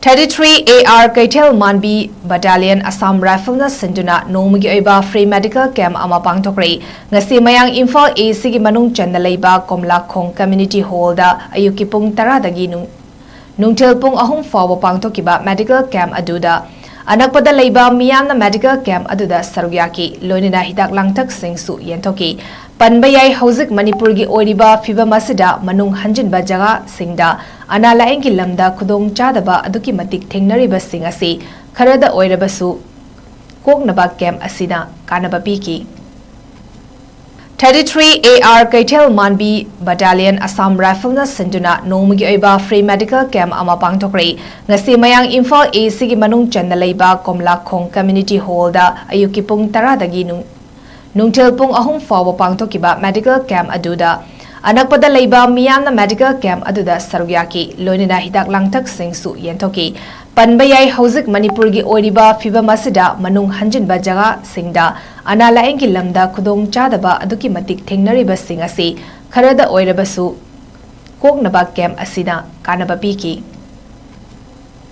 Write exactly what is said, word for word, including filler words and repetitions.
Thirty three A R ꯀꯩꯊꯦꯜ ꯃꯥꯟꯕꯤ Battalion Assam Riflesꯅ ꯁꯤꯟꯗꯨꯅ ꯅꯣꯡꯃꯒꯤ ꯑꯣꯏꯕ free medical camp ꯑꯃ ꯄꯥꯡꯊꯣꯛꯈ꯭ꯔꯦ꯫ ꯉꯁꯤ ꯃꯌꯥꯡ ꯏꯝꯐꯥꯜ Eastꯀꯤ ꯃꯅꯨꯡ ꯆꯟꯅ ꯂꯩꯕ ꯀꯣꯝꯂꯥꯈꯣꯡ Community Hallꯗ ꯑꯌꯨꯛꯀꯤ ꯄꯨꯡ ꯇꯔꯥꯗꯒꯤ ꯅꯨꯡ-, ꯅꯨꯡꯊꯤꯜ ꯄꯨꯡ ꯑꯍꯨꯝ ꯐꯥꯎꯕ ꯄꯥꯡꯊꯣꯛꯈꯤꯕ medical camp ꯑꯗꯨꯗ ꯑꯅꯛꯄꯗ ꯂꯩꯕ ꯃꯤꯌꯥꯝꯅ medical camp ꯑꯗꯨꯗ ꯁꯔꯨꯛ ꯌꯥꯈꯤ꯫ ꯂꯣꯏꯅꯅ ꯍꯤꯗꯥꯛ ꯂꯥꯡꯊꯛꯁꯤꯡꯁꯨ ꯌꯦꯟꯊꯣꯛꯈꯤ꯫ ꯄꯟꯕ ꯌꯥꯏ, ꯍꯧꯖꯤꯛ ꯃꯅꯤꯄꯨꯔꯒꯤ ꯑꯣꯏꯔꯤꯕ ꯐꯤꯕꯝ ꯑꯁꯤꯗ ꯃꯅꯨꯡ ꯍꯟꯖꯤꯟꯕ ꯖꯒꯥꯁꯤꯡꯗ ꯑꯅꯥ ꯂꯥꯌꯦꯡꯒꯤ ꯂꯝꯗ ꯈꯨꯗꯣꯡ ꯆꯥꯗꯕ ꯑꯗꯨꯛꯀꯤ ꯃꯇꯤꯛ ꯊꯦꯡꯅꯔꯤꯕꯁꯤꯡ ꯑꯁꯤ ꯈꯔꯗ ꯑꯣꯏꯔꯕꯁꯨ ꯀꯣꯛꯅꯕ camp ꯑꯁꯤꯅ ꯀꯥꯟꯅꯕ ꯄꯤꯈꯤ꯫ Thirty three A R ꯀꯩꯊꯦꯜ ꯃꯥꯟꯕꯤ Battalion Assam Riflesꯅ ꯁꯤꯟꯗꯨꯅ ꯅꯣꯡꯃꯒꯤ ꯑꯣꯏꯕ free medical camp ꯑꯃ ꯄꯥꯡꯊꯣꯛꯈ꯭ꯔꯦ꯫ ꯉꯁꯤ ꯃꯌꯥꯡ ꯏꯝꯐꯥꯜ Eastꯀꯤ ꯃꯅꯨꯡ ꯆꯟꯅ ꯂꯩꯕ ꯀꯣꯝꯂꯥꯈꯣꯡ Community Hallꯗ ꯑꯌꯨꯛꯀꯤ ꯄꯨꯡ ꯇꯔꯥꯗꯒꯤ ꯅꯨꯡ-, ꯅꯨꯡꯊꯤꯜ ꯄꯨꯡ ꯑꯍꯨꯝ ꯐꯥꯎꯕ ꯄꯥꯡꯊꯣꯛꯈꯤꯕ medical camp ꯑꯗꯨꯗ ꯑꯅꯛꯄꯗ ꯂꯩꯕ ꯃꯤꯌꯥꯝꯅ medical camp ꯑꯗꯨꯗ ꯁꯔꯨꯛ ꯌꯥꯈꯤ꯫ ꯂꯣꯏꯅꯅ ꯍꯤꯗꯥꯛ ꯂꯥꯡꯊꯛꯁꯤꯡꯁꯨ ꯌꯦꯟꯊꯣꯛꯈꯤ꯫ ꯄꯟꯕ ꯌꯥꯏ, ꯍꯧꯖꯤꯛ ꯃꯅꯤꯄꯨꯔꯒꯤ ꯑꯣꯏꯔꯤꯕ ꯐꯤꯕꯝ ꯑꯁꯤꯗ ꯃꯅꯨꯡ ꯍꯟꯖꯤꯟꯕ ꯖꯒꯥꯁꯤꯡꯗ ꯑꯅꯥ ꯂꯥꯌꯦꯡꯒꯤ ꯂꯝꯗ ꯈꯨꯗꯣꯡ ꯆꯥꯗꯕ ꯑꯗꯨꯛꯀꯤ ꯃꯇꯤꯛ ꯊꯦꯡꯅꯔꯤꯕꯁꯤꯡ ꯑꯁꯤ ꯈꯔꯗ ꯑꯣꯏꯔꯕꯁꯨ ꯀꯣꯛꯅꯕ camp ꯑꯁꯤꯅ ꯀꯥꯟꯅꯕ ꯄꯤꯈꯤ꯫